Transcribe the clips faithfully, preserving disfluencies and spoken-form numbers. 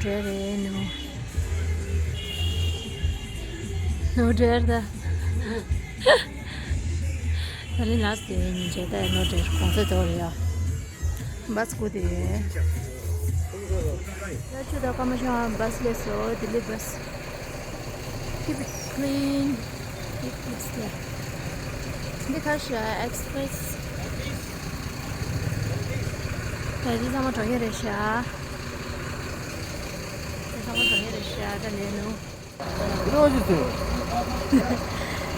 བྲོས་རེད་ནུ། ནུ་བྲོས་ད། ད་རིང་ལ་སི་ཉིན་བྱས་ད་ནུ་བྲོས་གོང་ཚད་དོ་རེད་ཡ། བྷ་སི་སྒུག་དེ་ཡོད། ད་ཆུ་ད་ཀ་མ་ཤང་བྷ་སི་སླེབས་སོ། ལྡི་ལི་བྷ་སི། Keep it clean. Keep it clean. འདི་ཁ་ཤ་ཨེག་སི་པི་རེ་སི། ད་འདི་ཚང་མ་འགྲོ་ཡས་རེད་ཤག་ད་ནུ་བྲོས་ད། བའི་བའི།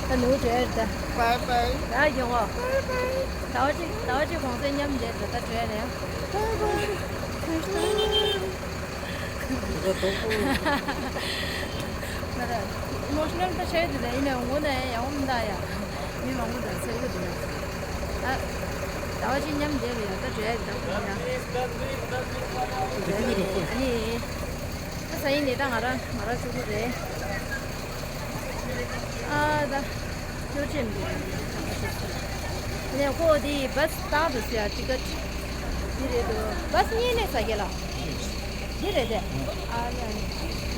ད་ནུ་བྲོས་ད། བའི་བའི། ད་ཡོང་བ། བའི་བའི། ཟླ་བ་གཅིག་ཟླ་བ་གཅིག་གོང་ཚད་མཉམ་འདྲེས་ད་ད་བྲོས་ནས། བའི་བའི། ད་ད་ད་ད། ད་ད་ཨི་མོ་ཤི་ནལ་ད་བྱས་འདུག་ད་ཡིན་ནའི་ངོ་ནས་ཡང་འོང་ད་ཡ། མི་མང་པོ་ད་ཚེ་གི་འདུག་ད། ཟླ་བ་གཅིག་མཉམ་འདྲེས་ལ་ཡ་ད་བྲོས་ད་ཁོང་ཡ། བྲོས་ནི་རེད་ཨ་ནི། ད་ས་ཡིན་ནི་ད་ང་རང་ང་རང་གཅིག་པུ་རེད། ཨ་ད། སྐྱོ་ཆེན་པོ་རེད། ནས་ཁོ་དེ་བྷ་སི་བཏང་དུ་ཟེར་ཡ་ཊི་ཀེ་ཊི་འདི་རེད་འདུག་བྷ་སི་གཉིས་ནས་ཟ་གི་ལ། འདི་རེད་དེ། ཨ་ནི་ཨ་ནི།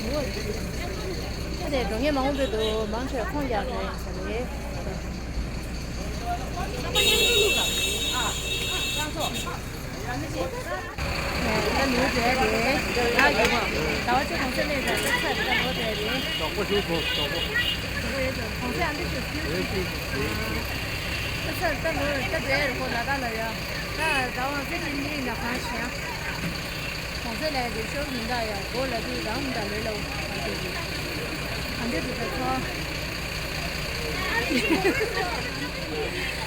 ངོ་། ད་དེ་འགྲོ་མཁན་མང་པོ་འདུག་མང་ཆེ་ཁོང་རྒྱག་རེད་ཟེར་རེད། ད་ནུ་བྲོས་རེད། ད་ཡོང་བ། ཟླ་བ་གཅིག་གོང་ཚད་མེད་པའི་ས་ཚ་ད་ལོ་བྲོས་རེད། གྲོགས་པོ་ཞིག་གོ་གྲོགས་པོ། གྲོགས་པོ་རེད་དོ། གོང་ཚད་ཨ་འདི་ཞིག་ཚུལ་ཞིག་ས་ཚ་ད་ལོ་ད་བྲོས་རེད་ཁོ་ལ་ད་ལ་ཡ། ད་ཟླ་བ་ཚེ་གཅིག་གཉིས་ན་གང་ཤེས། གོང་ཚད་ལས་དེ་ཤོར་མི་འདའ་ཡ་གོ་ལ་དུས་རང་མི་འདའ་ལོས་ལ་འོ་ཨ་འདི་ཞིག་ཨ་འདི་ཞིག་ད་ཚོ།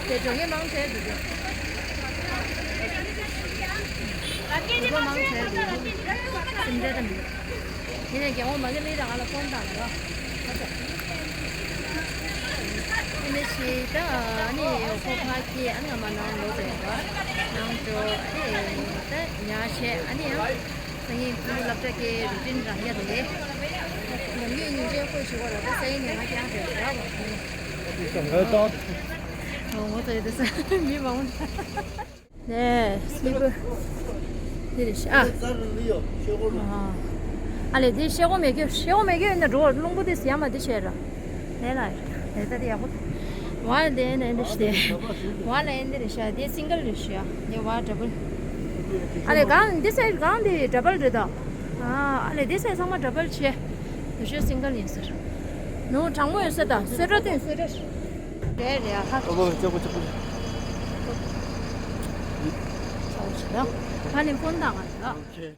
དེ་འགྲོ་མཁན་མང་ཆེ་འདུག་གི། འགྲོ་མཁན་མང་ཆེ་འདུག་སེམས་ཁྲལ་དང་མི། དེ་ནས་རྒན་འོ་མ་གི་ལི་དང་ང་ལ་ཕོན་བཏང་འདུག་ཨ་ནི་ཞེ་ད་ཨ་ནི་ཁོ་ཕ་སྐྱེས་ཨ་ནི་ང་མ་ནང་ལོ་བས་འདུག་ནང་འགྲོ་ཨ་ནི་ད་ཉག་བྱས་ཨ་ནི་ཡང་། སང་ཉིན་ཁོང་སློབ་གྲྭ་སྐྱེལ་རུ་ཊིན་རང་ཡ་རེད། ནམ་རྒྱུན་སྙིང་རྗེ་ཁོ་ཞུ་བ་ལ་ད་སང་ཉིན་ནས་ང་རྐྱང་རེད་ར་བ་ཁོང་། ངོ་ཚ་ཡོད་དེ་ས་མི་མང་པོ་ནས་སི་ལི་པར་འདི་རེད་ཤག་ཨ། ཨ་ལས་འདི་ཤེལ་སྒོ་མེད་རྒྱུ་ཤེལ་སྒོ་མེད་རྒྱུ་ཡིན་ན་འགྲོ་བ་རླུང་བུ་དེ་ཟ་མ་འདི་བྱས་ར། ལས་ལ་ལས་ད་དེ་ཡག་པོ། ཝ་ལ་དེ་ནས་འདི་ཞིག་དེ། ཝ་ལ་ཡིན་འདི་རེད་ཤག་དེ་སིང་གལ་རེད་ཤག་དེ་ཝ་ཌབ་བལ། ཨ་ལས་གང་འདི་སའི་གང་དེ་ཌབ་བལ་རེད་ད། ཨ་ཨ་ལས་འདི་སའི་ཚང་མ་ཌབ་བལ་བྱས། དེ་ཤོད་སིང་གལ་ཡིན་ཟེར། ནོ་དྲང་པོ་ཡོད་ས་ད་སོད་ར་དེ་སོད་ར། རེད་རེད་ཨ་ཧ། ཨོ་ལོ་ཅོ་ཅོ་ཅོ། ཨོ་ཅོ་ཅོ། ཨ་ནི་ཕོན་དང་ང་ལ།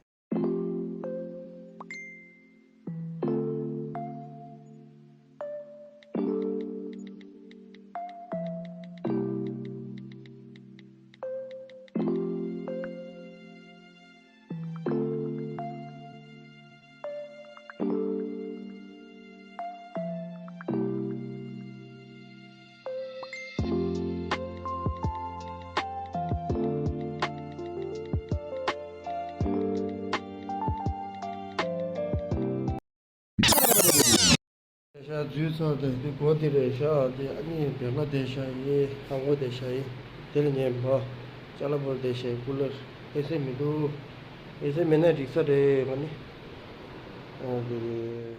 ཤ་འཛུལ་ཚར་ཏེ་འདི་སྒོ་འདི་རེད་ཤག་འདི་ཨ་ནི་བེ་ལ་དེ་ཤ་ཡིན། ཧ་གོ་དེ་ཤ་ཡིན། དེ་ལ་ཉན་པ་ཅ་ལག་པོ་དེ་ཤ་ཡིན། ཀུ་ལར་ཨེ་སི་མི་འདུག་ཨེ་སི་མེད་ན་འགྲིག་ས་རེད་ང་ནི། ཨ་འདི་རེད།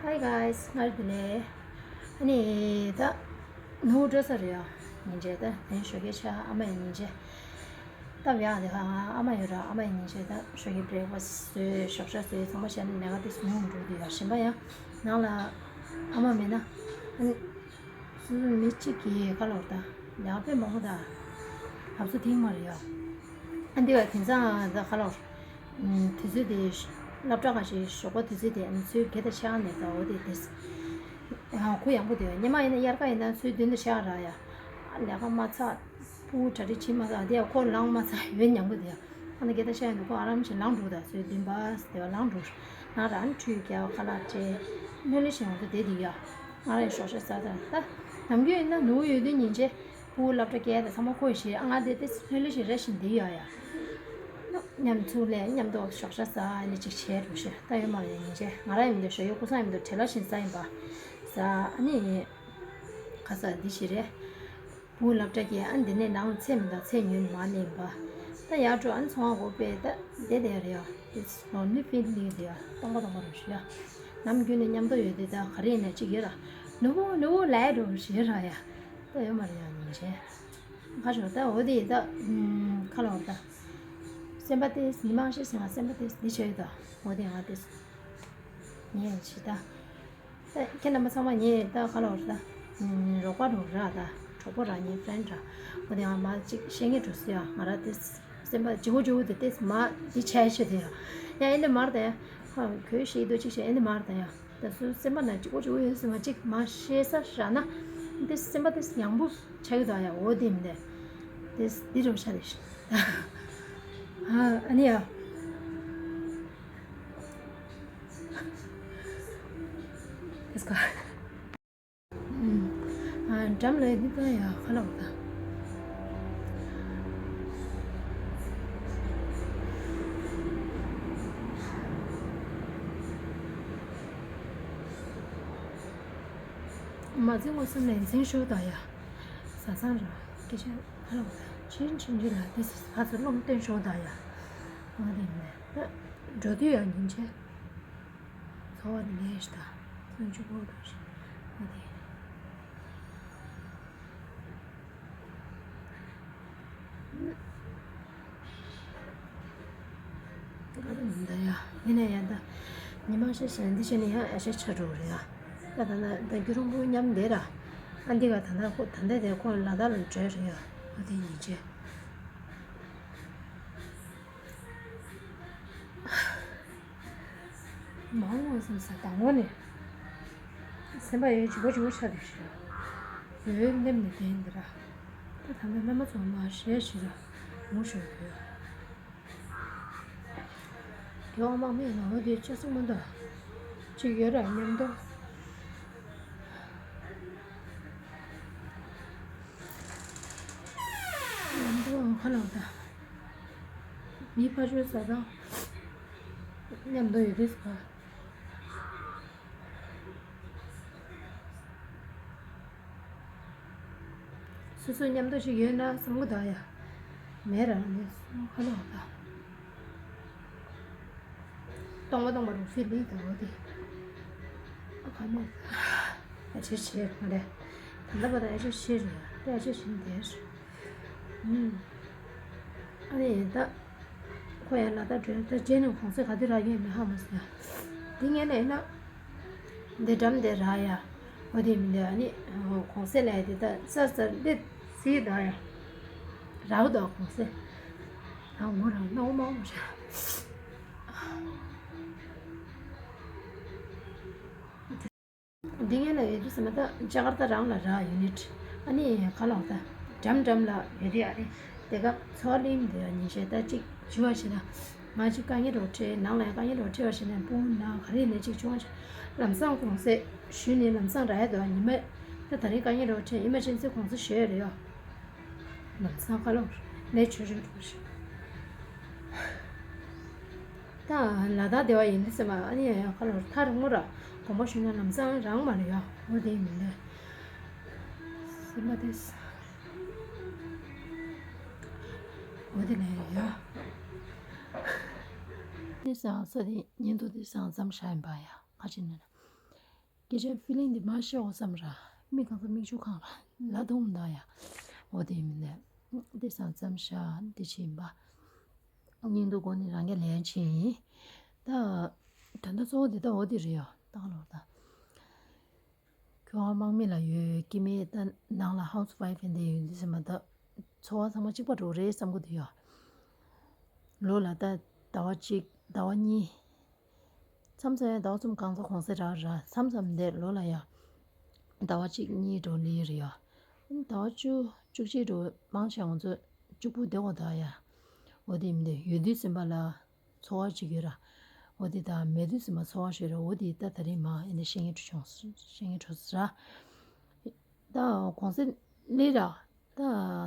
Hi guys, སྔར་དེ་ལས་ཨ་ནི་ད་ནུ་འགྲོ་ས་རེད་ཡ། ཉིན་རེ་ད་དེ་ཞོགས་ཀས་ཆ་ཨ་མ་ཡི་ཉིན་རེ། སྟབས་ཡག་དེ་ཧ་ཨ་མ་ཡོད་ར། ཨ་མ་ཡི་ཉིན་བྱེད་ད་ཞོགས་ཀྱི་བྲེག་ཕ་སི་བཟོས། ཞོགས་ཇ་བཟོས། ཚང་མ་བྱས་ནས་ལས་ཀ་དེ་བཟོས་ཡོང་འགྲོ་དུས་ཡ་གཞན་པ་ཡང་ནང་ལ་ཨ་མ་མེད་ན་ཨ་ནི་སོ་སོ་མི་གཅིག་གིས་ཁ་ལོར་ད་ལས་ཀ་དཔེ་མང་པོ་ད་ལབ་ས་ཐིག་མ་རེད་ཡ། ཨ་འདི་བ་དེང་སང་ད་ཁ་ལོར་དུས་ཚོད་དེ་སློབ་གྲྭ་ཁ་ཤས་ཞོགས་པ་དུས་ཚོད་དེ་ཨ་ནི་ཚོའི་དགེ་ད་ཆགས་ནས་ད་འོ་དེ་དེ་ཁུ་ཡངས་པོ་དེ་བ། སྙེ་མ་ཡིན་ན་དབྱར་ཁ་ཡིན་ན་ཚོའི་མདུན་དུ་ཆགས་ར་ཡ། ཨ་ལས་ཀ་མ་ཚར། སྤུ་གུ་གྲ་སྒྲིག་བྱེད་མ་ཚར་དེ་ཡང་ཁོ་ལངས་མ་ཚར་ཡོད་མཉམ་པོ་དེ་ཡང་ཨ་ནི་སྐད་ཆ་བཤད་ཡོང་དུས་ཁོ་ཨ་རམ་ཞིག་ལངས་འགྲོ་ད་ཚོའི་མདུན་པ་དེ་བ་ལངས་འགྲོ། ང་རང་ཁྲུས་རྒྱག་ཁ་ལག་སྤྲད་ལྷོད་ལྷོད་བྱེད་ཡོང་དུས་དེ་དེ་ཡ། ང་རང་ཞོགས་ཇ་ཟ་ད་ད་ནམ་རྒྱུན་ཡིན་ན་ནུ་ཡོད་དུས་ཉིན་བྱེད་སྤུ་གུ་སློབ་གྲྭ་སྐྱེལ་ད་ཚང་མ་ཁོ་ཞེས་ཨ་ང་དེ་དེ་ལྷོད་ལྷོད་བྱེད་རེ་བཞིན་དེ་ཡ་ཡ། མཉམ་ཚུགས་ལས་མཉམ་དུ་ཞོགས་ཇ་ཟ་ཨ་ནི་ཅིག་བྱས་འགྲོ་ཞེས་ད་ཡོད་མ་རེད་ཉིན་བྱེད་ང་རང་ཡིན་དུས་ཞོགས་ཡོད་ཀུ་སང་ཡིན་དུས་བྲེལ་ལ་བཞིན་ཟ་ཡིན་པ་ཟ་ཨ་ནི། ཁ་ས་འདི་ཞིག་རེད། བུ་སློབ་གྲྭ་སྐྱེལ་ཨ་འདི་ནས་ནང་ཚེ་མི་འདང་ཚེ་ཉོན་མ་ནས་པ། ད་ཡར་འགྲོ་ཨ་ཚོང་བ་སྒོ་ཕྱེ་ད་བསྡད་བསྡད་རེད་ཡ། This lonely feeling དེ་ཡ་སྟོང་པ་སྟོང་པ་རུ་ཞུ་ཡ། ནམ་རྒྱུན་ནས་མཉམ་དུ་ཡོད་དེ་ད་ག་རེ་ཡིན་ན་གཅིག་ཡོད་ར། ནུ་བོ་ནུ་བོ་ལས་འགྲོ་ཞེས་ར་ཡ། ད་ཡོད་མ་རེད་ཡ་ཉིན་བྱེད། ཁ་ཤོར་ད་འོ་དེ་ད་ཁ་ལོར་ད། སེམས་པ་དེ་ཉི་མ་ཤེས་སེམས་པ་སེམས་པ་དེ་འདི་བྱས་ད་འོ་དེ་ང་དེ། ངས་ཞི་ད། ད་ཁྱེད་རྣམ་པ་ཚང་མ་ངས་ད་ག་ལ་བར་ད། རོགས་པ་རོགས་ར་ད། གྲོགས་པོ་ར་ངའི་ཕྲེན་ར། འོ་དེ་ང་མ་ཅིག་བཤད་ངེས་འགྲོ་སྲིད་ཡ་ང་ར་དེ། སེམས་པ་ལྗི་བོ་ལྗི་བོ་དེ་དེ་མ་དེ་ཆད་ཤི་དེ་ཡ། ཡ་ཨེ་འདི་མར་ད་ཡ། ཁོས་ཤི་དོ་ཅིག་བཤད་ཨེ་འདི་མར་ད་ཡ། ད་སུ་སེམས་པ་ན་ལྗི་བོ་ལྗི་བོ་ཡོད་སེམས་པ་ཅིག་མ་ཤེས་ས་ར་ན། དེ་སེམས་པ་དེ་ཡང་བུ་ཆགས་ཡོད་ད་ཡ་འོ་དེ་མི་དེ། དེ་དེ་རོ་ཤ་རེ་ཤི། ཨ་ཨ་ནི་ཡ། Let's go. ཨ་འགྲམ་ལ་འདི་ལྟ་ཡ་ཁ་ལོག་ད། མ་འཛིང་བ་སེམས་ལ་འཛིང་ཤོག་ད་ཡ། བཟའ་ཚང་ར་སྐད་ཆ་ཁ་ལོག་ད། ཕྱིན་ཕྱིན་ཆད་ལ་འདི་ཕར་ཚུར་རླུང་བསྟན་ཤོག་ད་ཡ། འོ་དེ་ནས་ད་འགྲོ་དུས་ཡ་ཉིན་བྱེད། ཚོར་བ་དེ་ལས་ཤི་ད། སུན་ཆུ་བོར་འགྲོ་ཞིང་། འོ་དེ། ད་ཡ་ཡིན་ན་ཡ་ད། ཉི་མ་ཤས་ཤིག་འདི་བྱས་ནས་ཡ་ཨ་ཤས་ཆ་འགྲོ་རེད་ཡ། ད་ད་ད་ད་རྒྱུ་རུང་པོ་མཉམ་འདས་ར། ཨ་འདི་ག་ད་ད་ཁོ་ད་ད་དེ་ཁོ་ལ་ད་ལ་བྲོས་རེད་ཡ། འོ་དེ་ཡིན་བྱས། མ་འོངས་བསམ་ས་དང་པོ་ནས། སེམས་པ་ཡོད་འཇིགས་པ་འཇིགས་པ་ཆགས་འདུག་ཞེས། འོད་སླེབས་ནས་བསྡད་འདི་ར། ད་ད་ལྟ་བླ་མ་ཚོ་མ་ཞེས་ཞེས་ར། ངུ་ཤོར་གི་ཡོད། དེ་འོག་མ་མེད་ན་འོ་དེ་ཅི་སྲིད་མི་འདུག་ཅིག་ཡོད་ར་མཉམ་དུ། མཉམ་དུ་ཁ་ལོག་ད། མི་ཕ་ཆོས་ཟ་དང་། མཉམ་དུ་ཡོད་དུས་ག་སོ་སོ་མཉམ་དུ་ཞིག་ཡོད་ན་བསམ་གི་འདུག་ཡ། མེད་ར་ནི་སོང་ཁ་ལོག་ད། སྟོང་པ་སྟོང་པ་རུ་ཕི་ལིང་དང་འོ་དེ། ཨ་ཁ་མེད། ཨ་ཅེ་ཆེ་མ་རེད། ད་ལྟ་བར་དུ་ཨ་ཅེ་ཆེ་རེད་ཡ། ཨ་ཅེ་ཆེ་འདས་རེད། ཨ་ནི་ད། ཁོ་ཡང་ལ་དྭགས་འགྲོ་ད་རྗེས་ནས་གོང་ཚད་ག་དུས་རག་གི་ཡོད་མེད་ཧ་མ་སོང་ཡ། འདི་ངས་ལས་ན། འདི་འགྲམ་འདི་རག་ཡ། འོ་དེ་མི་འདི་ཨ་ནི། གོང་ཚད་ལས་དེ་ད་ས་ས་འདི་སི་ད་ཡ། རག་ད་གོང་ཚད། རང་ངོ་རང་སྣང་མ་འོང་ར། འདི་ངན་ལ་ཡོད་དུས་ཟེར་མ་ད་ལྕགས་ར་ད་རང་ལ་རག་ཡུ་ནིཊ། ཨ་ནི་ཁ་ལོག་ད་འགྲམ་འགྲམ་ལ་ཡོད་དུས་ཨ་ནི་དེ་ག་ཚོ་ལིམ་དེ་ཡ་ཉིན་ཤས་ད་ཅིག་བྱི་བ་ཞིག་ན་ང་ཅིག་དཀའ་ངལ་རོ་ཁྲེ་ནང་ལ་ཡ་དཀའ་ངལ་རོ་ཁྲེ་བ་ཞིག་ན་སྤུན་ན་ག་རེ་ནས་ཅིག་བྱུང་བ་ཞིག་ལམ་སང་གོང་ཚད་ཞུས་ནས་ལམ་སང་རག་ཡ་དོ་ཉི་མ་ད་ད་རེས་དཀའ་ངལ་རོ་ཁྲེ་ཨི་མར་ཇེན་སི་གོང་ཚད་ཞུ་ཡ་རེད་ཡོ། ལམ་སང་ཁ་ལོག་ལས་ཆོས་ཆོས་འགྲོ་ཞིག་ད་ལ་དྭགས་སྡེ་བ་ཡིན་དུས་ཙམ་པ་ཨ་ནི་ཡང་ཁ་ལོར་ཐར་མོ་ར་དགོངས་པ་ཞུས་ན་ལམ་སང་རང་མ་རེད་ཡ། འོ་དེ་མི་ལས་སེམས་པ་དེ་ས་འོ་དེ་ལས་ཡ། དེ་སང་ས་དེ་ཉིན་དུ་དེ་སང་མཚམས་བཞག་ཡིན་པ་ཡ་ཁ་ཅིག་ནས་ན། སྐད་ཆ་ཕི་ལིང་འདི་མ་ཤེས་འོ་བསམ་ར། མི་གང་ག་མིག་ཆུ་གང་ར་ལ་དུང་མདའ་ཡ། འོ་དེ་མི་ལས། འདི་སང་མཚམས་བཞག་འདི་ཕྱིན་པ། སྙིང་སྡུག་སྒོ་ནས་རང་གི་ལན་ཕྱིན་ཡིན། ད། ད་ལྟ་གཙོ་བོ་འདི་ད་འོ་དེ་རེད་ཡོ་ད་ག་ལོར་ད། ཁྱོད་ཨ་དམག་མི་ལ་ཡོད་ཀྱི་མེད་ད་ནང་ལ་ཧའུ་སི་ཝའི་ཕན་དེ་ཡོད་འདི་ཟེར་མ་ད། འཚོ་བ་ཚང་མ་གཅིག་པ་འགྲོ་རེད་བསམ་གི་འདུག་ཡོ། ལོ་ལ་ད་ཟླ་བ་གཅིག་ཟླ་བ་གཉིས། མཚམས་མཚམས་ཡང་ཟླ་བ་གསུམ་གང་ཚ་གོང་ཚད་རག་ར་མཚམས་མཚམས་འདིར་ལོ་ལ་ཡ། ཟླ་བ་གཅིག་གཉིས་འགྲོ་ལི་རེད་ཡ། ཟླ་བ་བཅུ་བཅུ་གཅིག་འགྲོ་མང་ཆེ་ང་ཚོ་གཅིག་པུ་བསྡད་འོ་ད་ཡ། འོ་དེ་མི་འདུག་ཡོད་དུས་ཟིན་པ་ལ་འཚོ་བ་ཅིག་ཡོད་ར། འོ་དེ་ད་མེད་དུས་ཟིན་པ་འཚོ་བ་ཞིག་ར་འོ་དེ་ད་ད་རེས་མ་ཨེ་ནས་བཤད་ངན་འགྲོ་བྱུང་བཤད་ངན་འགྲོ་ཟེར་ར། ད་གོང་ཚད་ལི་ར། ད་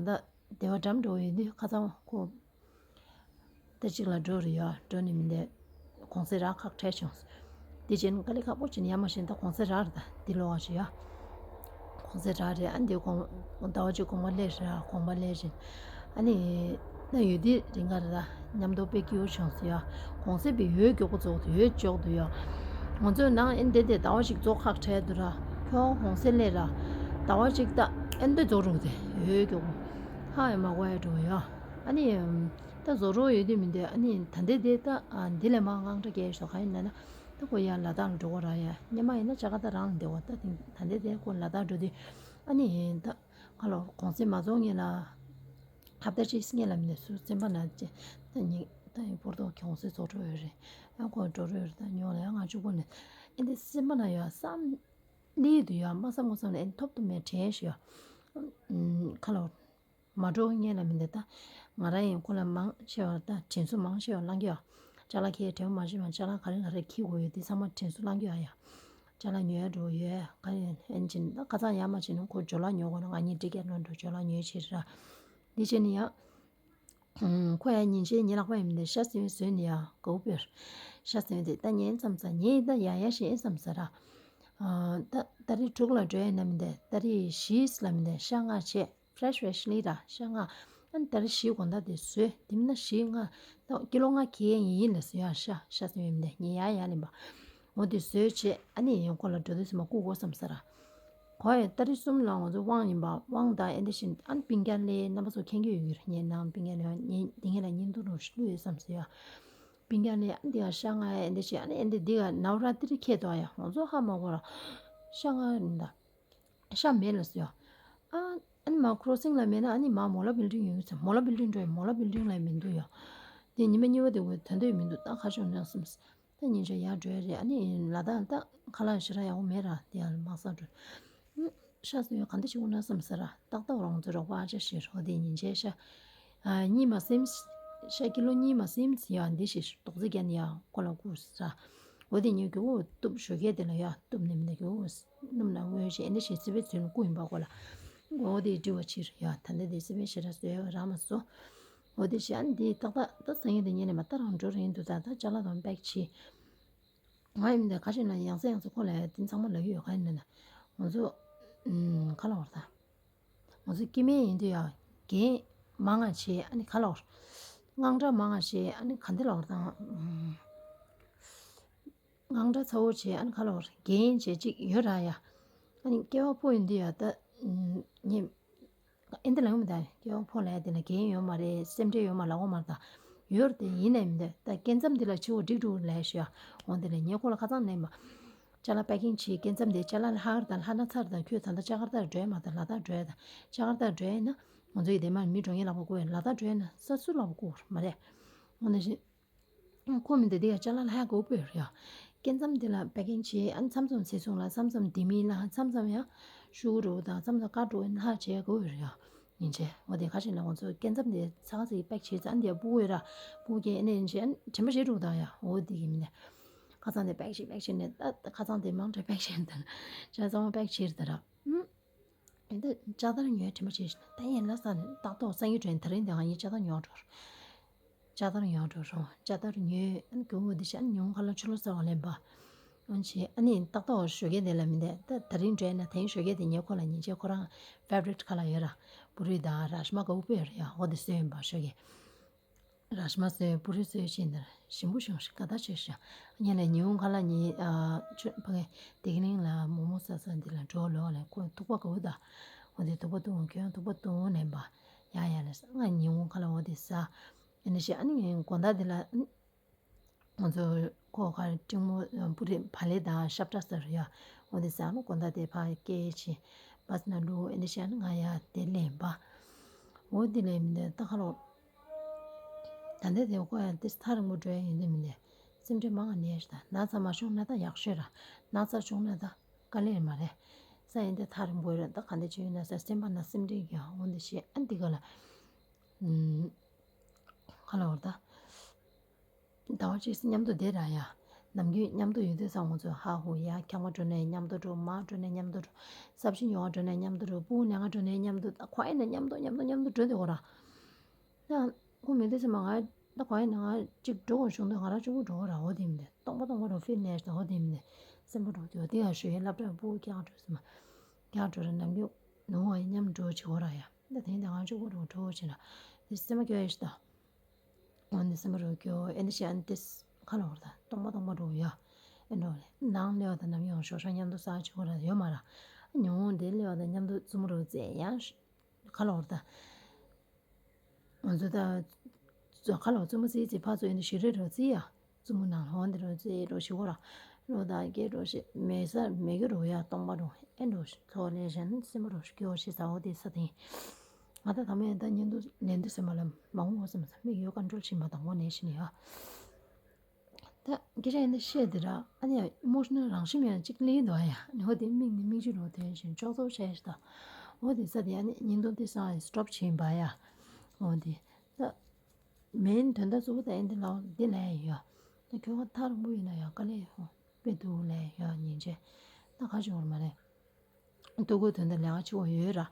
ད་སྡེ་བ་འགྲམ་འགྲོ་ཡོད་དུས་ཁ་ཚང་ཁོ། ད་གཅིག་ལ་འགྲོ་རེ་ཡོད་འགྲོ་ནི་མི་འདུག་གོང་ཚད་རག་ཁག་ཁྲལ་བྱུང་། དེ་རྗེས་དཀའ་ལས་ཁག་པོ་བྱས་ནས་ཡར་མར་ཞིག་ད་གོང་ཚད་རག་རེད་ད་འདི་ལོ་བ་ཞིག་ཡ། གོང་ཚད་རག་རེད་ཨ་འདི་གོང་ཟླ་བ་གཅིག་གོང་མ་སླེབས་རེད་གོང་མ་སླེབས་རེད། ཨ་ནི་ ད་ཡོད་དེ་རིང་ག་ར་མཉམ་དུ་དཔེ་སྐྱིད་པོ་བྱུང་སོང་ཡ། གོང་གསལ་པའི་ཡོད་མགྱོགས་པོ་རྫོགས་འདུག་ཡོད་མགྱོགས་འདུག་ཡ། ང་ཚོའི་ནང་ཨེ་འདི་དེ་ཟླ་བ་ཞིག་རྫོགས་ཁག་ཁྲལ་འདུག་ར། ཁྱོད་གོང་གསལ་ལས་ར། ཟླ་བ་ཞིག་ད་ཨེ་འདི་རྫོགས་འགྲོ་གི་དེ་ཡོད་མགྱོགས་པོ། ཧ་ཡ་མ་གོ་ཡ་འགྲོ་ཡ། ཨ་ནི། ད་བཟོ་རོགས་ཡོད་དུས་མི་འདུག་ཨ་ནི་ད་འདི་དེ་ད་ཨ་འདི་ལས་མ་དངངས་སྐྲག་སྐྱེ་ཤོག་ག་ཡིན་ན་ན། ད་ཁོ་ཡ་ལ་དྭགས་ལ་འགྲོ་གོ་ར་ཡ། སྔོན་མ་ཡིན་ན་ཇ་ཀར་ཏ་རང་ལ་བསྡད་གོ་ད་དེ་ད་འདི་དེ་ཁོ་ལ་དྭགས་འགྲོ་དུས། ཨ་ནི་ད་ཁ་ལོ་གོང་ཚེ་མ་རྫོགས་སྔོན་ལ། ཧབ་ཏ་གཅིག་སྔོན་ལ་མི་འདུག་སུ་སེམས་པ་ན་ཅེ། ད་ཉིག་ད་ཡིན་པོར་ཏོ་གོང་ཚེ་རྫོགས་འགྲོ་ཡོད་རེད། ཡང་ཁོ་འགྲོ་རོགས་ཡོད་རེད། ད་ཉོ་ལ་ཡང་ང་གཅིག་པོ་ནས། ཨེ་འདི་སེམས་པ་ན་ཡོད་བསམ། ལི་དུ་ཡོད་མ་བསམ་ངོ་བསམ་ལ་ཨེ་ཐོབ་ཐུབ་མེད་དྲན་ཞུ་ཡ། ཁ་ལོ། མ་འགྲོ་སྔོན་ལ་མི་འདི་ད། ང་རང་ཡང་ཁོ་ལ་མང་ཆེ་བ་ད་དྲིན་གཟོ་མང་ཆེ་བ་བླངས་ཀྱི་ཡོད། ཅ་ལག་ཁྱེད་དྲན་མ་ཤེས་མ་ཅ་ལག་ག་རེ་ག་རེ་འཁྱེར་དགོས་ཡོད་དེ་ཚང་མ་དྲིན་གཟོ་བླངས་ཀྱི་ཡོད་ཡ། ཅ་ལག་ཉོས་འགྲོ་ཡོད་ག་རེ་ཨེན་ཅིན་ད་ཁ་ཚང་ཡ་མ་བྱས་ན་ཁོ་ཇོ་ལགས་ཉོ་དགོས་ན་ང་གཉིས་འགྲིག་གས་ལོན་འགྲོ་ཇོ་ལགས་ཉོས་བྱས་ར། འདི་བྱས་ནི་ཡ། ཁོ་ཡང་ཉིན་ཤས་ཉིན་ལག་པ་ཡིན་མི་འདི་ཤ་སེ་བའི་བཟོས་ནི་ཡ་གའུ་པེར། ཤ་སེ་བའི་དེ་ད་ཉན་ཙམ་ཙམ་ཉན་ད་ཡ་ཡ་ཞེས་ཨེ་ཙམ་ཟ་ར། ད་ད་རེས་དྲུག་ལ་འགྲོ་ཡ་ན་མི་འདི་ད་རེས་བཞི་ལ་མི་འདི་ཤ་ལྔ་བྱས། Fresh fresh ལི་ར་ཤ་ལྔ། ཨ་ནི་ད་རེས་བཞི་དགོང་དག་དེ་བཟོས་དེ་མིན་ན་བཞི་ལྔ། ད་ཀི་ལོ་ལྔ་ཁེ་ཡིན་ཡིན་ལ་བཟོས་ཡ་ཤ་ཤ་སེ་བའི་མི་འདི་ཉན་ཡ་ཡ་ལེན་པ། འོ་དེ་བཟོས་བྱས་ཨ་ནི་ཡང་ཁོ་ལ་འགྲོ་དུས་ཙམ་པ་སྐུ་དགོས་བསམ་ས་ར། ཁོ་ཡང་ཏ་རིག་གསུམ་ལ་ང་ཚོ་དབང་ཡིན་པ་དབང་དང་ཨེ་འདི་བཞིན་ཨ་ནི་པིང་ཀན་ལེ་རྣམ་པ་ཚོ་མཁྱེན་གྱི་ཡོད་ཀྱི་རེད། ངའི་ནང་པིང་ཀན་ལེ་ངས་འདི་ངས་ལ་བརྙན་ཐུང་རུ་ཞིག་བླུགས་ཡོད་བསམ་སོང་ཡ། པིང་ཀན་ལེ་ཨ་ནི་འདི་ག་ཤ་ལྔ་ཨེ་འདི་བཞིན་ཨ་ནི་ཨེ་འདི་འདི་ག་ནའུ་ར་ཏི་རི་ཁྱེད་དོ་ཡ་ང་ཚོ་ཧ་མ་གོ་ར། ཤ་ལྔ་རིན་ད། ཤ་མེད་ལ་སོང་ཡ། ཨ་ཨ་ནི་མ་ཁྲོ་སིང་ལ་མེད་ན་ཨ་ནི་མ་མོ་ལ་བིལ་ཌིང་ཡོད་ཀྱི་ཚེ་མོ་ལ་བིལ་ཌིང་འགྲོ་ཡ་མོ་ལ་བིལ་ཌིང་ལ་མི་འདུག་ཡ། དེ་ཉི་མ་གཉིས་པ་དེ་འོ་དོན་དོད་མི་འདུག་ད་ཁ་ཕྱོགས་ནས་བསམ། ད་ཉིན་ཞག་ཡར་འགྲོ་ཡ་རེད། ཨ་ནི་ལ་དྭགས་ད་ཁ་ལག་ཞེ་དྲག་ཡག་པོ་མེད་ར་དེ་ཡང་མ་ཟ་འགྲོ། ཤ་ཟོས་ཡོད་ག་འདི་ཞིག་འོ་ན་བསམ་ཟེར་ར་ཏག་ཏག་རང་ཚོ་རོགས་པ་ཨ་ཅག་ཞེས་རོ་དེ་ཉིན་བྱས་ཤ། གཉིས་མ་ཟིན། ཤ་ཀི་ལོ་གཉིས་མ་ཟིན་ཡ་འདི་ཞིག་རྡོག་རྩ་རྒྱན་ཡ་ཁོ་ལ་བསྐུར་ཟེར་ར། འོ་དེ་ཉིན་གྱི་འོ་གཏུབ་ཞོ་གས་དེ་ལ་ཡ་གཏུབ་ནི་མི་འདི་གི་འོ་སྣུམ་ལ་དངོས་ཤེས་ཨེ་འདི་ཞིག་སི་པེ་ཚོན་བསྐུར་ཡིན་པ་ཁོ་ལ། འོ་དེ་འདྲི་བ་ཕྱིར་ཡ་ད་ལྟ་དེ་སི་པེ་ཞེ་དྲག་བཟོས་ཡ་རག་མ་སོང་། འོ་དེ་ཤ་འདི་ཏག་ཏག་ད་སང་ཉིན་དེ་ཉིན་ནས་མ་ད་རང་འགྲོ་རིང་དུ་ད་ད་ཅ་ལག་དང་པེག་བྱེད། ང་ཡིན་དེ་ཁ་ཤས་ན་ཡང་སེ་ཡང་སེ་ཁོ་ལ་དེ་ཚང་མ་ལབ་ཡོད་ག་ཡིན་ན་ང་ཚོ་ཁ་ལོར་ད་ང་ཚོ་སྐྱེ་དམན་ཡིན་དུས་ཡང་རྒན་མང་ང་བྱེད་ཨ་ནི་ཁ་ལོར་དངངས་སྐྲག་མང་ང་བྱེད་ཨ་ནི་ག་འདི་ལོར་དང་དངངས་སྐྲག་ཚ་བོ་བྱེད་ཨ་ནི་ཁ་ལོར་རྒན་བྱེད་ཅིག་ཡོད་ར་ཡ། ཨ་ནི་སྐྱེ་བ་ཕོ་ཡིན་དུས་ཡང་ད་ངས། ཨེ་འདི་ལ་ཡོང་མི་ད་སྐྱེ་བ་ཕོ་ལ་ཡ་དེ་ལ་རྒན་ཡོད་མ་རེད་སེམས་ཁྲལ་ཡོད་མ་ལ་འོ་མ་ད་ཡོད་རེད་དེ་ཡིན་ནའི་མི་འདུག་ད་སྐྱེ་མཚམས་འདི་ལ་ཆེ་བོ་འགྲིག་འགྲོ་ལས་ཞུ་ཡ། འོ་འདི་ལ་ངས་ཁོ་ལ་ཁ་ཚང་ནས་མ། ཅ་ལག་པེ་ཀིང་བྱེད་སྐྱེ་མཚམས་དེ་ཅ་ལག་ལྷག་རེད་ད་ལྷག་ན་ཚར་ད་ཁྱོད་ད་ལྟ་ཅ་གར་ཏར་འགྲོ་ཡ་མ་ད་ལ་དྭགས་འགྲོ་ཡ་ད་ཅ་གར་ཏར་འགྲོ་ཡ་ན་ང་ཚོ་ཡི་དེ་མ་མི་འགྲོ་ངེས་ལག་པ་བསྐུར་ཡ་ལ་དྭགས་འགྲོ་ཡ་ན་ས་སུ་ལག་པ་བསྐུར་མ་རེད། འོ་ན་བཞིན། ཁོ་མི་འདི་འདི་ཡ་ཅ་ལག་ལྷག་དགོས་པོ་ཡོད་རེད་ཡ། སྐྱེ་མཚམས་འདི་ལ་པེ་ཀིང་བྱེད་ཨ་མཚམས་མཚམས་ཚེ་སྲུང་ལ་མཚམས་མཚམས་དེ་མིན་ལ་མཚམས་མཚམས་ཡང་ཤུ་གུ་འགྲོ་དང་མཚམས་མཚམས་ཀ་འགྲོ་ལྷག་བྱེད་དགོས་ཡོད་རེད་ཡ། ཡིན་ཆེ་འོ་དེ་ཁ་ཤས་ལ་ང་ཚོ་སྐྱེ་མཚམས་དེ་ཚ་ཚ་ཡི་པེག་བྱེད་ཙང་འདི་ཡ་སྤུ་གུ་ཡོད་ར་སྤུ་གུ་སྐྱེ་ཨེ་ནས་ཡིན་ཆེ་ཨ་དྲན་པ་བྱེད་འགྲོ་དང་ཡ་འོ་དེ་གི་མི་ནས་ཁ་ཚང་དེ་པེག་བྱེད་པེག་བྱེད་ནས་ད་ཁ་ཚང་དེ་མང་དྲགས་པེག་བྱེད་དང་ཅ་ཚང་པེག་བྱེད་དང་ར། ཨེ་འདི་ལྕགས་དར་ཉོས་དྲན་པ་བྱས་ཤིང་ད་ཡན་ལ་ས་ནས་ཏག་ཏོག་སང་ཉིན་དྲན་ད་རིང་འདི་ང་གཉིས་ལྕགས་དར་ཉོ་འགྲོ། ལྕགས་དར་ཉོ་འགྲོ་རུང་ལྕགས་དར་ཉོས་ཨ་ནི་གོང་འོག་འདི་ཤ་ཉུང་ཁ་ལ་ཆུ་ལོ་ཟ་བ་ལེན་པ། ཨ་ནི་ཨ་ནི་ཏག་ཏོག་ཞོགས་ཀས་དེ་ལ་མི་འདས་ད་ད་རིང་འདྲེན་ན་དེང་ཞོགས་ཀས་དེ་ཉེ་ཁོ་ལ་ཉིན་བྱེད་ཁོ་རང་ཕེ་ཝ་རིཊ་ཁ་ལ་ཡོད་ར། པུ་རི་དང་རཱཇ་མ་ག་འུ་པེ་ཡོད་ར་ཡ་འོ་དེ་བཟོས་ཡིན་པ་ཞོགས་ཀས། རཱཇ་མ་བཟོས་པུ་རི་བཟོས་ཕྱིན་དར་ཞིམ་པོ་བྱུང་ཞིག་དགའ་ད་བྱས་ཤག་ཉིན་ལ་ཉིན་གུང་ཁ་ལ་ཉིན་ཨ་ཆུ་ཕ་གི་དེ་གི་ནང་ལ་མོག་མོག་ཟ་ས་འདི་ལ་འགྲོ་ལོག་ལ་ཁོ་ཐུག་པ་ག་འུ་ད་འོ་དེ་ཐུག་པ་བཏུང་ཁྱོད་ཐུག་པ་བཏུང་ནས་པ་ཡ་ཡ་ལ་ང་ཉིན་གུང་ཁ་ལ་འོ་དེ་ཟ། ཨ་ནི་ཤི་ཨ་ནི་དགོང་དག་དེ་ལ་ང་ཚོ་ཁོ་ག་སྤྲིན་མོ་པུ་རི་བ་ལེ་དང་ཤབ་ཏྲ་ཟེར་ཡ་འོ་དེ་ཟ་ནི་དགོང་དག་དེ་ཕ་སྐད་ཆེ་བ་སི་ན་ལུ་ཨ་ནི་ཤི་ཨ་ནི་ང་ཡ་དེ་ལེན་པ་འོ་དེ་ལེན་མི་འདི་ད་ཁ་ལོ། ད་ལྟ་དེ་ཁོ་ཡང་དེ་ཐག་རིང་པོ་འགྲོ་ཡ་ཡིན་དུས་མི་འདི་སེམས་ཁྲལ་མང་ང་ནས་ཤི་ད་ན་ཚ་མ་བྱུང་ན་ད་ཡག་ཤོས་ར་ན་ཚ་བྱུང་ན་ད་དཀའ་ལས་མ་རེད། ས་ཡིན་དེ་ཐག་རིང་པོ་རེད་ད་ག་འདི་བྱུང་ཡིན་ན་ས་སེམས་པ་ན་སེམས་ཁྲལ་གྱི་འོ་འདི་ཤི་ཨ་འདི་ག་ལ་ཁ་ལོ་བར་ད། ཟླ་བ་གཅིག་མཉམ་དུ་བསྡད་ར་ཡ། ནམ་རྒྱུན་མཉམ་དུ་ཡོད་དུས་ཙང་ང་ཚོ་ཧ་ཧུ་ཡ་ཁྱང་པ་འགྲོ་ནས་མཉམ་དུ་འགྲོ་མར་འགྲོ་ནས་མཉམ་དུ་འགྲོ་ས་ཕྱི་ཉོ་བ་འགྲོ་ནས་མཉམ་དུ་འགྲོ་སྤུ་ནས་ང་འགྲོ་ནས་མཉམ་དུ་ད་ཁོ་ཡིན་ན་མཉམ་དུ་མཉམ་དུ་མཉམ་དུ་འགྲོ་འདོད་གོ་ར། ད་ཁོ་མི་འདུག་ཟེར་མ་ང་ད་ཁོ་ཡིན་ན་ང་གཅིག་འགྲོ་དགོས་བྱུང་དུས་ང་རང་གཅིག་པུ་འགྲོ་གོ་ར་འོ་དེ་མི་འདུག་སྟོང་པ་སྟོང་པ་རུ་ཕིལ་ནས་ད་འོ་དེ་མི་འདུག་སེམས་པ་འགྲོ་འདུག་དེ་ཡང་ཞུ་ཡིན་སློབ་གྲྭ་སྤུ་ཁྱང་འགྲོ་ཟེར་མ་ཁྱང་འགྲོ་ར་ནམ་རྒྱུན་ནུ་བ་ཡིན་མཉམ་འགྲོ་བྱེད་གོ་ར་ཡ། ད་དེང་ད་ང་གཅིག་པོ་རུ་འགྲོ་བྱས་ན། དེ་སེམས་པ་སྐྱོ་ཡ་ཞིག་ད། འོ་འདི་སེམས་པ་རུ་སྐྱོ་ཨེ་འདི་ཞིག་ཨ་ནི་དེ་ཁ་ལོ་བར་ད་སྟོང་པ་སྟོང་པ་འགྲོ་ཡ། ཨེ་འགྲོ་ལེ་ནང་ལེ་བ་ད་ནམ་ཡོང་ཞོགས་ཤ་མཉམ་དུ་ཟ་ཆོག་ར་ཡོད་མ་ར། ཉུང་དེ་ལེ་བ་ད་མཉམ་དུ་བཙུན་མོ་རུ་བཙལ་ཡ། ཁ་ལོ་བར་ད། ང་ཚོ་ད། ཁ་ལོ་བཙུན་མོ་བཙལ་ཙེ་ཕ་ཚོ་ཨེ་འདི་ཞིག་རེ་རུ་བཙལ་ཡ། བཙུན་མོ་ནང་ལོགས་འདི་རུ་བཙལ་རོ་ཞིག་གོ་ར། ལོ་ད་སྐྱེ་རོ་ཞིག་མེ་ས་མེ་གི་རུ་ཡ་སྟོང་པ་རུ་ཨེ་འགྲོ་ཞིག་ཚོ་ལེ་ཞན་སེམས་པ་རུ་ཞིག་སྐྱོ་ཞིག་ཟ་འོ་དེ་ས་དེ། ང་ད་ད་མེད་ད་ཉིན་དུ་ལན་དུ་སེམས་པ་ལ་མང་བོ་སེམས་ས་མིག་ཡོད་ཀ་འགྲོལ་ཕྱིན་པ་དང་བོ་ནས་ཤི་ནི་ཡ། ད་སྐད་ཆ་ཡིན་ད་བཤད་དེ་ར་ཨ་ནི་ཨི་མོ་ཤི་ནལ་རང་བཞིན་མེད་ན་གཅིག་ལེན་འདུག་ཨ་ཡ་ནི་ཧོ་དེ་མིག་ནི་མིག་ཆུ་རོ་དོན་བཞིན་ཅོག་ཙོག་བྱས་ཤི་ད། ཧོ་དེ་ས་དེ་ཨ་ནི་ཉིན་དུ་དེ་སང་ཨ་སི་ཊོབ་བྱིན་པ་ཡ། ཧོ་དེ་ད་མེན་དོན་དག་གཙོ་བོ་ད་ཨེ་འདི་ལའོ་འདི་ལ་ཡ་ཡོ། ད་ཁྱོད་ཁ་ཐག་རིང་པོ་ཡིན་ན་ཡ་དཀའ་ལས་ཧོ་དཔེ་སྡུག་ལས་ཡ་ཉིན་བྱས་ད་ཁ་ཆུ་བར་མ་རེད། ལྟོ་གོས་དོན་དུ་ལས་ཀ་བྱེད་དགོས་ཡོད་ར།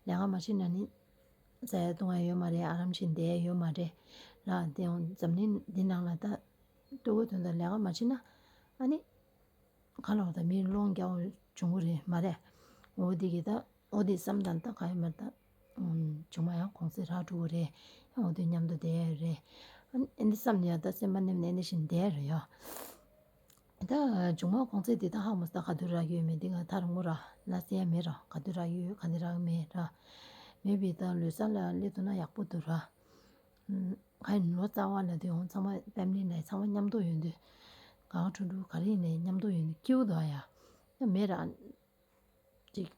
ལས་ཀ་མ་བྱེད་ན་ནི། ཟ་ཡ་བཏུང་ཡ་ཡོད་མ་རེད། ཨ་རམ་བྱེད་བསྡད་ཡ་ཡོད་མ་རེད། ར་དེ་འོང་འཛམ་གླིང་འདི་ནང་ལ་ད། ལྟོ་གོས་དོན་དུ་ལས་ཀ་མ་བྱེད་ན། ཨ་ནི། ག་ལ་བ་ད་མིའི་སློང་རྒྱག་འོང་བྱུང་གི་རེད་མ་རེད། འོ་དེ་གི་ད་འོ་དེ་བསམ་དང་ད་ག་ཡོད་མ་རེད་ད། ཨུམ། མཇུག་མ་ཡང་གོང་ཚད་རག་འགྲོ་གི་རེད། ཡང་འོ་དེ་མཉམ་དུ་བསྡད་ཡ་རེད། ཨ་ནི་ཨེ་འདི་བསམ་ནས་ཡ་ད་སེམས་པ་ནེམ་ནས་ཨེ་འདི་བཞིན་བསྡད་ཡ་རེད་ཡ། ད་མཇུག་མ་གོང་ཚད་དེ་ད་ཧ་མ་སོང་ད་ག་དུས་རག་ཡོད་མེད་དེ་ང་ཐག་རིང་མོ་ར་ལ་ཟེར་ཡ་མེད་ར། ག་དུས་རག་ཡོད་ག་འདི་རག་མེད་ར། མེད་པའི་ད་ལོ་གསར་ལ་སླེབས་ཐུབ་ན་ཡག་པོ་འདུག་ར། ཨུམ། ག་ཡིན་ལོ་ཙཱ་བ་ལ་དེ་འོང་ཚང་མ་ཕེ་མི་ལི་ནས་ཚང་མ་མཉམ་དུ་ཡོང་དུས། གང་ཁྲུ་ཁྲུ་ག་རེ་ཡིན་ནས་མཉམ་དུ་ཡོང་དུས་སྐྱིད་པོ་འདུག་ཡ། ཡ་མེད་ར། ཅིག་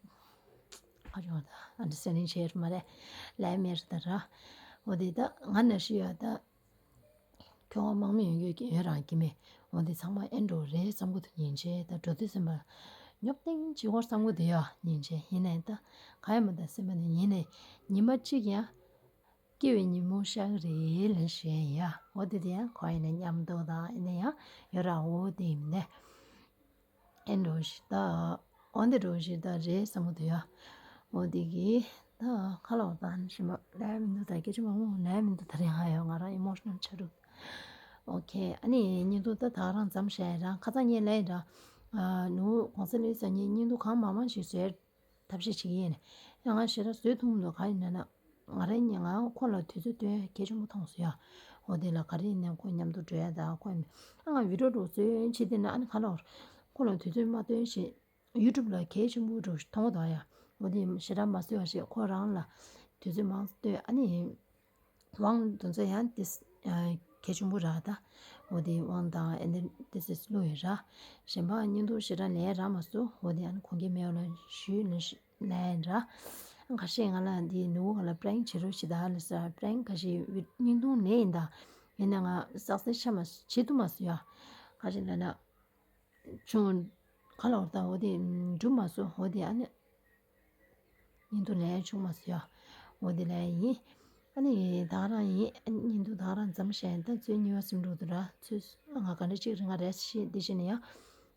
ཨ་ཅོ་ད་ཨན་ཌར་སི་ཊེན་ཌིང་བྱས་མ་རེད། ལས་མེད་ད་ར། འོ་དེ་ད་ང་ན་ཤི་ཡོད་ད། ཁྱོད་དམག་མི་ཡོད་ཡོད་ཀྱི་ཡོད་རང་གི་མེད། འོ་དེ་ཚང་མ་ཨེ་འགྲོ་རེད་བསམ་གི་འདུག་ཉིན་བྱས་ད་འགྲོ་དུས་སེམས་པ། ཉོབ་ཏིང་ཅིག་བོར་བསམ་གི་འདུག་ཡ་ཉིན་བྱས་ཡིན་ནའི་ད། ག་ཡ་མ་ད་སེམས་པ་ནི་ཡིན་ནའི། ཉི་མ་གཅིག་ཡང་། སྐྱེ་བའི་ཉིན་མོ་ཤར་གི་རེད་ལབ་བཤད་ཡ། འོ་དེ་དེ་ཡང་ཁོ་ཡིན་ན་མཉམ་དུ་དང་ཨེ་ནས་ཡང་ཡོད་ར་འོ་དེ་ཡིན་ནས། ཨེ་འགྲོ་ཞིག་ད། འོ་འདི་འགྲོ་ཞིག་ད་རེད་བསམ་གི་འདུག་ཡ། འོ་དེ་གི་ད་ཁ་ལོ་ད་ནི་ཞིམ་པ་ལས་མི་འདུག་ད་སྐད་ཆ་མང་མང་ལས་མི་འདུག་ད་རེད་ང་ཡོད་ང་རང་ཨི་མོ་ཤི་ནལ་ཆགས་འདུག་ཨོ་ཁེ་ཨ་ནི་ཉིན་དུ་ད་ད་རང་འཛོམས་བྱས་རང་ཁ་ཚ་ཉེ་ལས་ར། ནུ་གོང་ས་ལོས་ས་ཉིན་ཉིན་དུ་གང་མང་མང་ཞིག་བཟོས། ཐབས་ཤེས་བྱེད་ཀྱི་ཡིན། ཡང་ང་ཞེ་དྲག་བཟོས་ཐུབ་མི་འདུག་ག་ཡིན་ན་ན། ང་རང་ཉིད་ང་ཁོ་ལ་དུས་ཚོད་སྟོན་གལ་ཆེན་པོ་མཐོང་སོང་ཡ། འོ་དེ་ལ་ག་རེ་ཡིན་ན་ཁོ་མཉམ་དུ་འགྲོ་ཡ་ད་ཁོ་ཡིན། ཨ་ང་བི་ཌིའོ་འགྲོ་བཟོས་བྱེད་དེ་ན་ཨ་ནི་ག་ལ་བར། ཁོ་ལ་དུས་ཚོད་མ་སྟོན་ཞེས། ཡུ་ཊུབ་ལ་གལ་ཆེན་པོ་འགྲོ་མཐོང་གི་འདུག་ཡ། འོ་དེ་ཞེ་དྲག་མ་བཟོས་པ་ཞེས་ཁོ་རང་ལ། དུས་ཚོད་མང་སྟོན་ཨ་ནི། དབང་དེ་ཚོ་ཡང་ཏིས་གལ་ཆེན་པོ་ར་ད། འོ་དེ་དབང་དང་ཨེ་འདི་ཏིས་ཏིས་བླུགས་ཡོད་ར། གཞན་པ་སྙིང་སྡུག་ཞེ་དྲག་ལན་རག་མ་སོང་འོ་དེ་ཨ་ནི་ཁོང་གི་མེད་ལ་ཞུས་ལ་ལན་ར། ཁ་ཤས་ང་ལ་འདི་ནུ་བོ་ང་ལ་པྲེང་བྱེད་རོགས་བྱེད་ད་ལ་ཟེར་པྲེང་ཁ་ཤས་སྙིང་སྡུག་ལན་ཡིན་ད། ཡིན་ན་ང་སག་སེ་ཆ་མ་བྱེད་ཐུབ་མ་སོང་ཡ། ཁ་ཤས་ལ་ན། ཆུང་། ག་ལ་བར་དང་འོ་དེ་འགྲུབ་མ་སོང་འོ་དེ་ཨ་ནི། ཉིན་དུ་ལས་ཆུང་མ་སོང་ཡ། འོ་དེ་ལས་ཡིན། ཨ་ནི་ད་རང་ཡིན་ཉིན་དུ་ད་རང་འཛམ་ཞན་ད་ཚོད་གཉིས་པ་སིམ་འགྲོ་དུ་ར་ཚོད་ང་ག་འདྲ་ཅིག་རིང་ང་རེད་ཤི་འདི་ཤི་ནི་ཡ།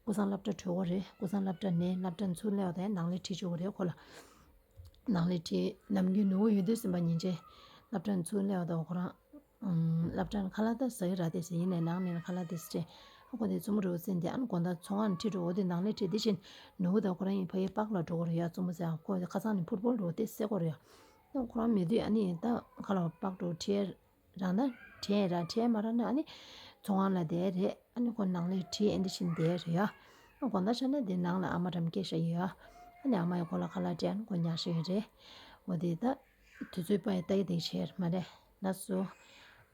ཀུ་སང་སློབ་གྲྭ་གྲོལ་གོ་རེད་ཀུ་སང་སློབ་གྲྭ་ནས་སློབ་གྲྭ་ཚུར་སླེབས་པ་དང་ནང་ལས་ཁྲིད་ཆོག་གོ་རེད་ཁོ་ལ། ནང་ལས་ཁྲིད་ནམ་རྒྱུན་ནུ་བོ་ཡོད་དུས་སེམས་པ་ཉིན་བྱེད། སློབ་གྲྭ་ཚུར་སླེབས་པ་དང་ཁོ་རང་། སློབ་གྲྭ་ཁ་ལག་ད་ཟ་གི་ར་དེ་ཟེར་ཡིན་ནའི་ནང་ནས་ཁ་ལག་དེ་ཟེར། ཨ་ཁོ་དེ་བཙུན་མོ་རུ་བཙན་དེ་ཨ་ནི་དགོང་དག་ཚོང་ཁང་ཁྲིད་འགྲོ་འོ་དེ་ནང་ལས་ཁྲིད་དེ་བཞིན་ནུ་བོ་དང་ཁོ་རང་ཡིན་ཕ་གི་པག་ལ་འགྲོ་གི་རེད་ཡ་བཙུན་མོ་ཟེར་ཨ་ཁོ་དེ་ཁ་སང་ནས་ཕུཊ་བོལ་འགྲོ་དེ་སེ་གོ་རེད་ཡ། ཨ་ཁོ་རང་མེད་དུས་ཨ་ནི་ད་ཁ་ལག་པག་འགྲོ་ཁྲིད་རག་ན་ཁྲིད་རག་ཁྲིད་མ་རག་ན་ཨ་ནི་ཚོང་ཁང་ལ་བསྡད་རེད་ཨ་ནི་ཁོ་ནང་ལས་ཁྲིད་ཨེ་འདི་བཞིན་བསྡད་རེད་ཡ། ཨ་དགོང་དག་ཆ་ན་དེ་ནང་ལ་ཨ་མ་རམ་སྐད་ཤ་ཡོད་ཡ། ཨ་ནི་ཨ་མ་ཡི་ཁོ་ལ་ཁ་ལག་སྤྲད་ཨ་ནི་ཁོ་ཉག་ཤ་ཡོད་རེད། འོ་དེ་ད། དུས་ཚོད་པ་ཡི་ལྟ་ཡི་དེ་བྱས་མ་རེད་ལགས་སོ།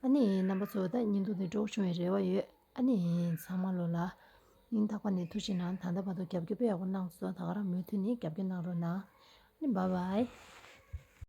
ཨ་ནི་རྣམ་པ་ཚོ་ད་བརྙན་ཐུང་འདི་སྤྲོ་བྱུང་བའི་རེ་བ་ཡོད། ཨ་ནི་ཚང་མ་ལོ་ལ་སྙིང་ཐག་པ་ནས་ཐུགས་རྗེ་གནང་ད་ལྟ་བར་དུ་རྒྱབ་སྐྱོར་དཔེ་ཡག་པོ་གནང་སོང་ད་ག་རང་མུ་མཐུད་ནས་རྒྱབ་སྐྱོར་གནང་རོགས་གནང་། ཨ་ནི་བཱའི་བཱའི།